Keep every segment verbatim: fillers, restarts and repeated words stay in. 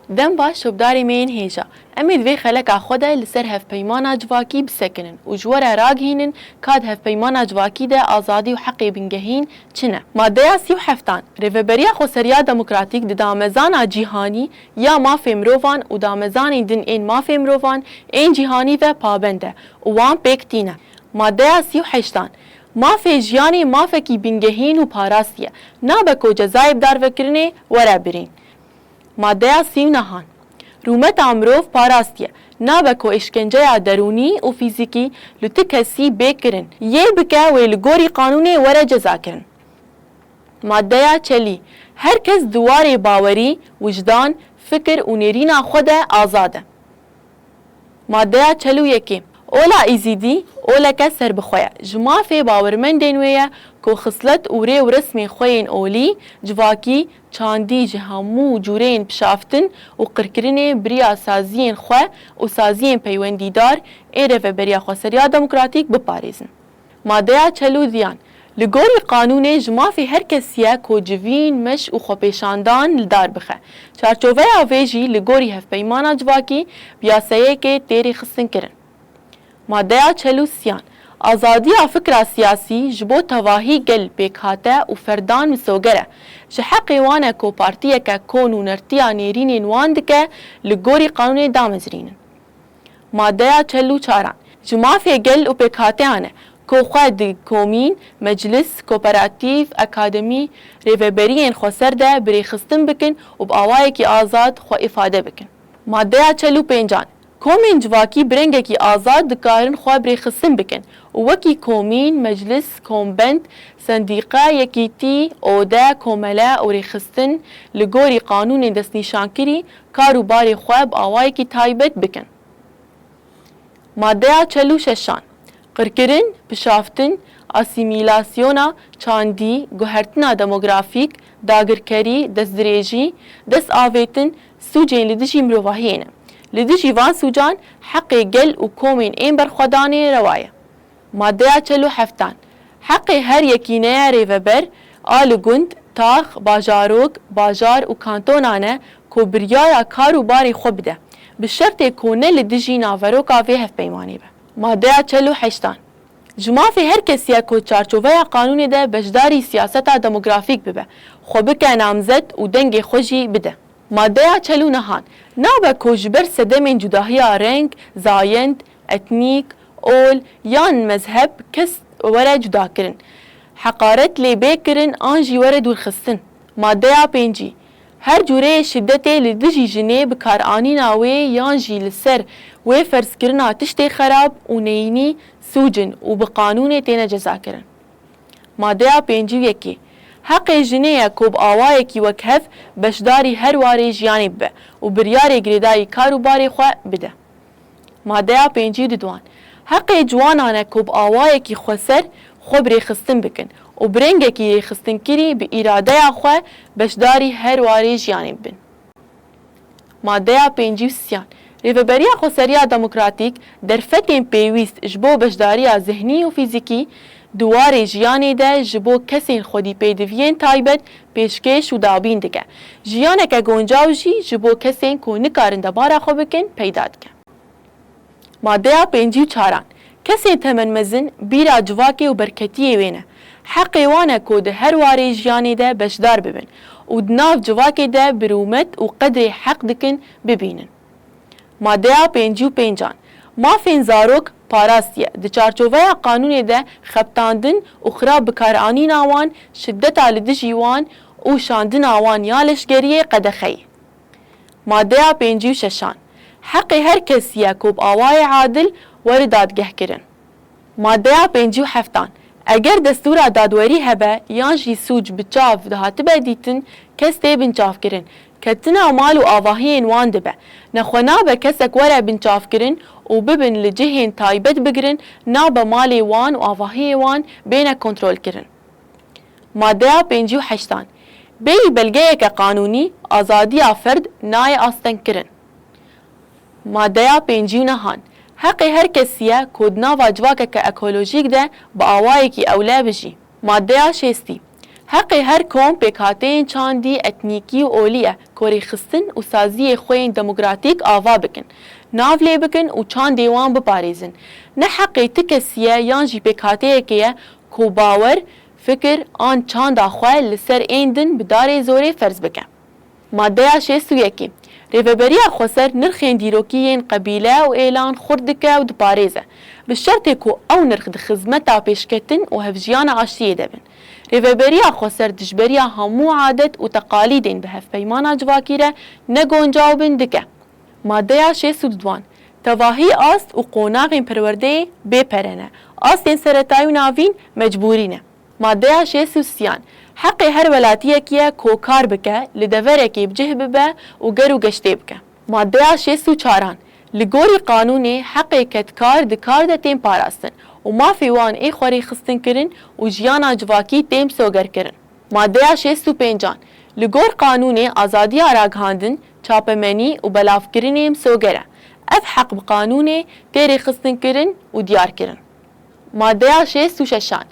Dem baş şopdarê me yên hêja. Em ê di vê xeleka xwe de li ser hevpeymana civakî bisekinin û ji we re ragihînin ka di hevpeymana civakî de azadî û heqê bingehîn çi ne. Maddeya sî û heftan, Rêveberiya Xweseriya Demokratîk di damezana cîhanî ya mafê mirovan û damezanên din ên mafê mirovan ên cîhanî ve pabend e û wan pêk tîne. Maddeya sî û heştan, Mafê jiyanê mafekî bingehîn û parastî ye. Nabe ku cezayê bi darvekirinê were birîn. Maddeya sî û nehan, Rûmeta mirov parastî ye. Nabe ku îşkenceya derûnî û fîzîkî li tu kesî bê kirin. Yê bike wê li gorî qanûnê were cezakirin. Maddeya çelî, Her kes di warê bawerî, wijdan, fikir û nêrîna xwe de azad e. Maddeya çel û yekê, Ola Îzîdî oleke serbixwe ye. Ji mafê bawermendên wê ye ku xislet û rê û resmên xwe yên olî, civakî, çandî ji hemû cûreyên pişaftin û qirkirinê bi riya saziyên xwe û saziyên peywendîdar ê Rêveberiya Xweseriya Demokratîk biparêzin. Madeya çel û duyan, Li gorî qanûnê ji mafê her kesî ye ku civîn, meş û xwepêşandan li dar bixe. Çarçoveya vê jî li gorî hevpeymana civakî bi yasayekê tê rêxistinkirin. Madeya çel û sêyan, Azadiya fikra siyasî ji bo tevahî gel pêkhate û ferdan misoger e. Ji heqê wan e ku partiyeke kon û nertiya nêrînên wan dike li gorî qanûnê damezrînin. Madeya çel û çaran, Ji mafê gel û pêkhateyan e ku xwe di komîn, meclis, kooperatîf, akademî, rêveberiyên xweser de bi rêxistin bikin û bi awayekî azad xwe îfade bikin. Madeya çel û pêncan, Komên civakî bi rengekî azad dikarin xwe bi rêxistin bikin û wekî komîn, meclis, kombend, sendîqe, yekîtî, ode, komele û rêxistin li gorî qanûnên destnîşankirî kar û barê xwe bi awayekî taybet bikin. Madeya çel û şeşan, Qirkirin, pişaftin, asîmîlasyona, çandî, guhertina demografîk, dagirkerî, destdirêjî, destavêtin, sûcên li dijî mirovahiyê ne. Li dijî van sûcan heqê gel û komên ên berxwedanê rewa ye. Madeya çel û heftan, Heqê her yekîneya rêveber a li gund, tax, bajarok, bajar û kantonan e ku biryara kar û barê xwe bide, bi şertê ku ne li dijî naveroka vê hevpeymanê be. Madeya çel û heştan, Ji mafê her kesî ye ku çarçoveya qanûnê de beşdarî siyaseta demografîk bibe, xwe bike namzet û dengê xwe jî bide. Madeya çel û nehan, Nabe ku ji ber sedemên cudahiya reng, zayend, etnîk, ol yan mezheb kes were cudakirin, heqaret lê bê kirin an jî were dûrxistin. Madeya pêncî, Her cûreyê şidetê li dijî jinê, bikaranîna wê yan jî li ser wê ferzkirina tiştê xerab û neyînî sûc in û bi qanûnê têne cezakirin. Madeya pêncî û yekê, Heqê jinê ye ku bi awayekî wekhev beşdarî her warê jiyanê bibe û biryarê girêdayî kar û barê xwe bide. Madeya pêncî û duduan, Heqê ciwanan e ku bi awayekî xweser xwe bi rêxistin bikin û bi rengekî rêxistinkirî bi îradeya xwe beşdarî her warê jiyanê bibin. Madeya pêncî û sêyan, Rêveberiya Xweseriya Demokratîk derfetên pêwîst ji bo beşdariya zihnî û fîzîkî di warê jiyanê de ji bo kesên xwedî pêdiviyên taybet pêşkêş û dabîn dike. Jiyaneke goncaw jî ji bo kesên ku nikarin debara xwe bikin peyda dike. Madeya pêncî û çaran, Kesên temenmezin bîra civakê û berketiyê wê ne. Heqê wan e ku di her warê jiyanê de beşdar bibin û di nav civakê de bi rûmet û qedrê heq dikin bibînin. Madeya pêncî û pêncan, Mafên zarok parastî ye. Di çarçoveya qanûnê de xebitandin û xirab bikaranîna wan, şideta li dijî wan û şandina wan ya leşgeriyê qedexe ye. Madeya pêncî û şeşan, Heqê her kesî ye ku bi awayê adil were dadgehkirin. Madeya pêncî û heftan, Eger destûra dadwerî hebe yan jî sûc bi çav dihatibe dîtin, kes tê binçavkirin, ketina mal û avahiyên wan dibe. Nexwe nabe kesek were binçavkirin û bibin li cihên taybet bigirin, nabe malê wan û avahiyê wan bêne kontrolkirin. Madeya pêncî û heştan, Bêyî belgeyeke qanûnî, azadiya ferd nayê astengkirin. Madeya pêncî û nehan, Heqê her kesî ye ku di nava civakeke ekolojîk de bi awayekî ewle bijî. Madeya şêstî, Heqê her kom pêkhateyên çandî, etnîkî û olî ye ku rêxistin û saziyê xwe yên demokratîk ava bikin, nav lê bikin û çandê wan biparêzin. Ne heqê ti kesî ye yan jî pêkhateyekê ye ku bawer, fikir an çanda xwe li ser ên din bi darê zorê ferz bike. Madeya şêst û yekê. Rêveberiya Xweser nirxên dîrokî yên qebîle û êlan xurt dike û diparêze, bi şertê ku ew nirx di xizmeta pêşketin û hevjiyana aştiyê de bin. Rêveberiya Xweser dijberiya hemû adet û teqalîdên bi hevpeymana civakî re negoncaw bin dike. Madeya şêst û duan. Tevahî ast û qonaxên perwerdeyê bê pere ne. Astên seretayî û navîn mecbûrî ne. Madeya şêst û sêyan. Heqê her welatiyekî ye ku kar bike, li deverekê bi cih bibe û ger û geştê bike. Madeya şêst û çaran. Li gorî qanûnê heqê kedkar di kar de tên parastin û mafê wan ê xwerêxistinkirin û jiyana civakî tên misogerkirin. Madeya şêst û pêncan. Li gor qanûnê azadiya ragihandin, çapemenî û belavkirinê misoger e. Ev heq bi qanûnê tê rêxistinkirin û diyarkirin. Madeya şêst û şeşan.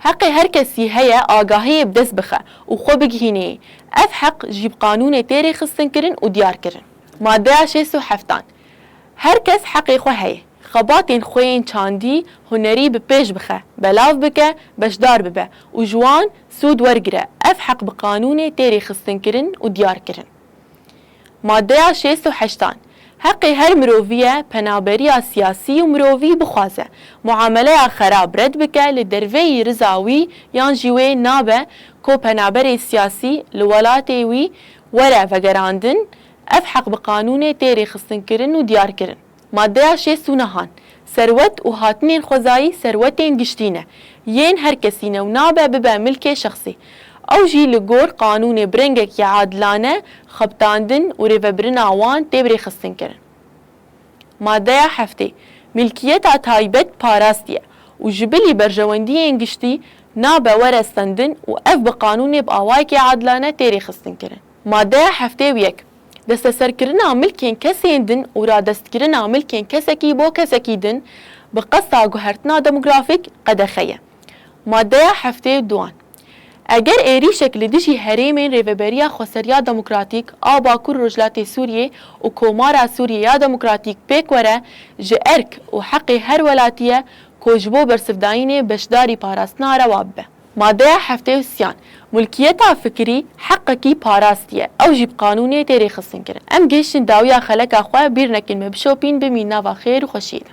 Heqê her kesî heye agahiyê bi dest bixe û xwe bigihîneyê. Ev heq jî bi qanûnê tê rêxistinkirin û diyarkirin. Madeya şêst û heftan. Her kes heqê xwe heye xebatên xwe yên çandî, hunerî bi pêş bixe, belav bike, beşdar bibe û ji wan sûd wergire. Ev heq bi qanûnê tê rêxistinkirin û diyarkirin. Madeya şêst û heştan. Heqê her mirovî ye penaberiya siyasî û mirovî bixwaze, muameleya xerab red bike, li derveyî riza wî yan jî wê nabe ku penaberê siyasî li welatê wî were vegerandin, ev heq bi qanûnê tê rêxistinkirin û diyarkirin. Madeya şêst û nehan. Serwet û hatinên xwezayî serwetên giştî ne, yên her kesî ne û nabe bibe milkê şexsî. Ew jî li gor qanûnê bi rengekî adilane xebitandin û rêvebirina wan tê birêxistinkirin. Madeya heftê. Milkiyeta taybet parastî ye û ji bilî berjewendiyên giştî nabe were stendin û ev bi qanûnê bi awayekî adilane tê rêxistinkirin. Madeya heftê û yek. Desteserkirina milkên kesên din û radestkirina milkên kesekî bo kesekî din bi qesta guhertina demografîk qedexe ye. Madeya heftê û duan. Eger êrîşek li dijî herêmên Rêveberiya Xweseriya Demokratîk a Bakur Rojhilatê Sûriyê û Komara Sûriyê ya Demokratîk pêk were, ji erk û heqê her welatî ye ku ji bo bersivdayînê beşdarî parastina rewa bibe. Madeya heftê û sêyan. Mulkiyeta fikirî heqekî parastî ye, ew jî bi qanûnê tê rêxistinkirin. Em gihiştin dawiya xeleka xwe, bîr nekin me bişopîn, bimîn nava xêr û xweşiyê de.